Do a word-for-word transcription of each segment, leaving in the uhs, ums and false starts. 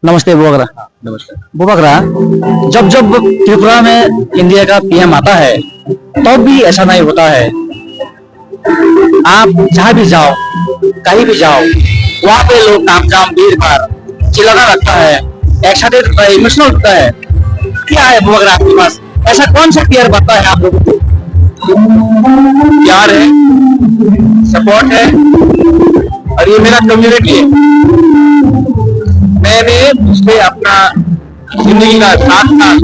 नमस्ते बुआ करा। नमस्कार। बुआ करा, जब जब त्रिपुरा में इंडिया का पीएम आता है, तब भी ऐसा नहीं होता है। आप जहाँ भी जाओ, कहीं भी जाओ, वहाँ पे लोग तामझाम भीड़ भाड़ चिल्लाना लगता है, एक्साइटेड होता है, इमोशनल होता है। क्या है बुआ करा आपके पास? ऐसा कौन सा केयर बनता है आप लोगों को? प्यार है, सपोर्ट है, और ये मेरा कम्युनिटी है। मैंने पिछले अपना जिंदगी का सात साल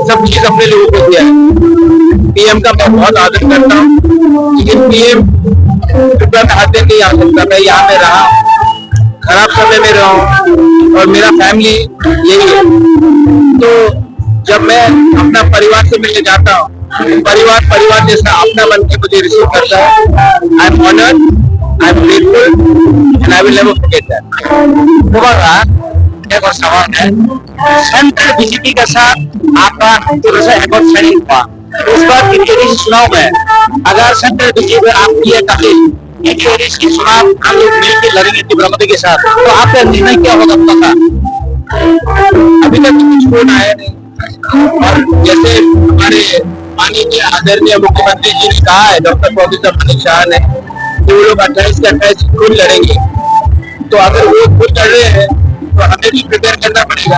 सब चीज अपने लोगों को दिया है। पीएम का मैं बहुत आदर करता हूँ, लेकिन पीएम कृपया का हाथ नहीं आ सकता। मैं यहाँ में रहा, खराब समय में रहा हूँ और मेरा फैमिली यही है। तो जब मैं अपना परिवार से मिलने जाता हूँ, परिवार परिवार जैसा अपना बन के मुझे रिसीव करता है। I am honored, I am grateful and I will never forget that. दोबारा एक और सवाल है, सेंट्रल बीजेपी के साथ आपका थोड़ा सा एक और साइनिंग हुआ, उस बार बीजेपी चुनाव में अगर सेंट्रल बीजेपी आप ये कभी बीजेपी के चुनाव हम लोग मिलकर लड़ेंगे त्रिपुरा के साथ, तो आपका निर्णय क्या होगा? पता अभी तक तो कुछ वोट आया नहीं। और जैसे हमारे माननीय आदरणीय मुख्यमंत्री जी ने कहा है, डॉक्टर प्रोफेसर मानिक साहब ने, कि वो लोग अट्ठाईस के अट्ठाईस खुद लड़ेंगे। तो अगर वो खुद लड़ रहे हैं, तो हमें भी प्रिपेयर करना पड़ेगा।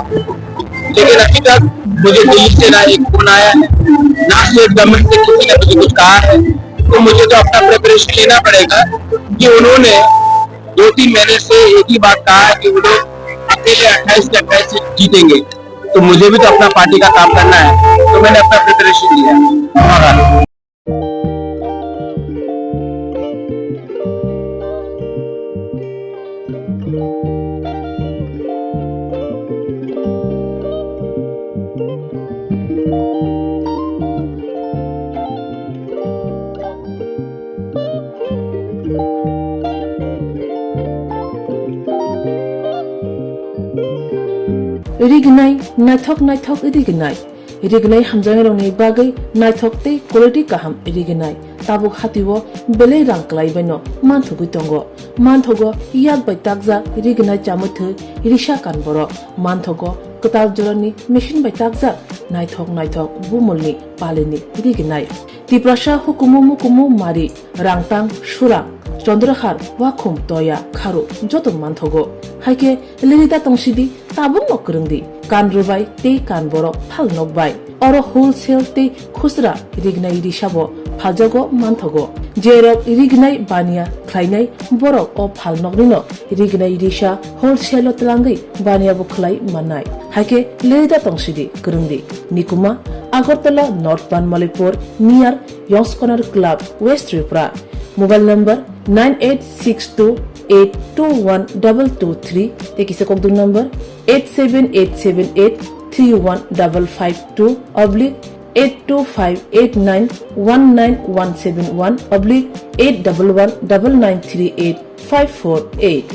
लेकिन अभी तक मुझे दिल्ली से ना एक फोन आया है, ना स्टेट गवर्नमेंट से किसी ने मुझे कुछ कहा है। तो मुझे तो अपना प्रिपरेशन लेना पड़ेगा कि उन्होंने दो तीन महीने से एक ही बात कहा है कि वो लोग अकेले अट्ठाईस के अट्ठाईस सीट जीतेंगे। तो मुझे भी तो अपना पार्टी का काम करना है, तो मैंने अपना प्रिपरेशन लिया। Rignai, naithok naithok rignai. Rignai hamjaknairokni bagwi naithok tei quality kaham rignai. Tabuk hatio belai rang kwlaibaino manthogwi tongo. Manthogo yak bai takjak rignai chamwi thwi risa kan borok. Manthogo kwtal jorani machine bai takjak naithok naithok bumulni palini rignai. Tiprasa hukumu mukumu mari, rangtang, surang, chondrahar, wakhum, toya, kharu joto manthogo. Haikhe lirida tongsidi, tabukno kwrwngdi, kan rwbai tei kan borok phal nokbai. Oro wholesale tei khusra rignai risabo phaljago manthogo. Jerok rignai baniya khlainai borok o phalnoknino rignai risa wholesale-o twlangwi baniyabo khlai mannai. Haikhe lirida tongsidi, kwrwngdi. Nikuma, Agartala North Banmalipur, near Yongskonar Club, West Tripura. Mobile number nine eight six two eight two one double two three, tei kisa kokdwng number eight seven eight seven eight three one double five two oblique eight two five eight nine one nine one seven one oblique eight double one double nine three eight five four eight.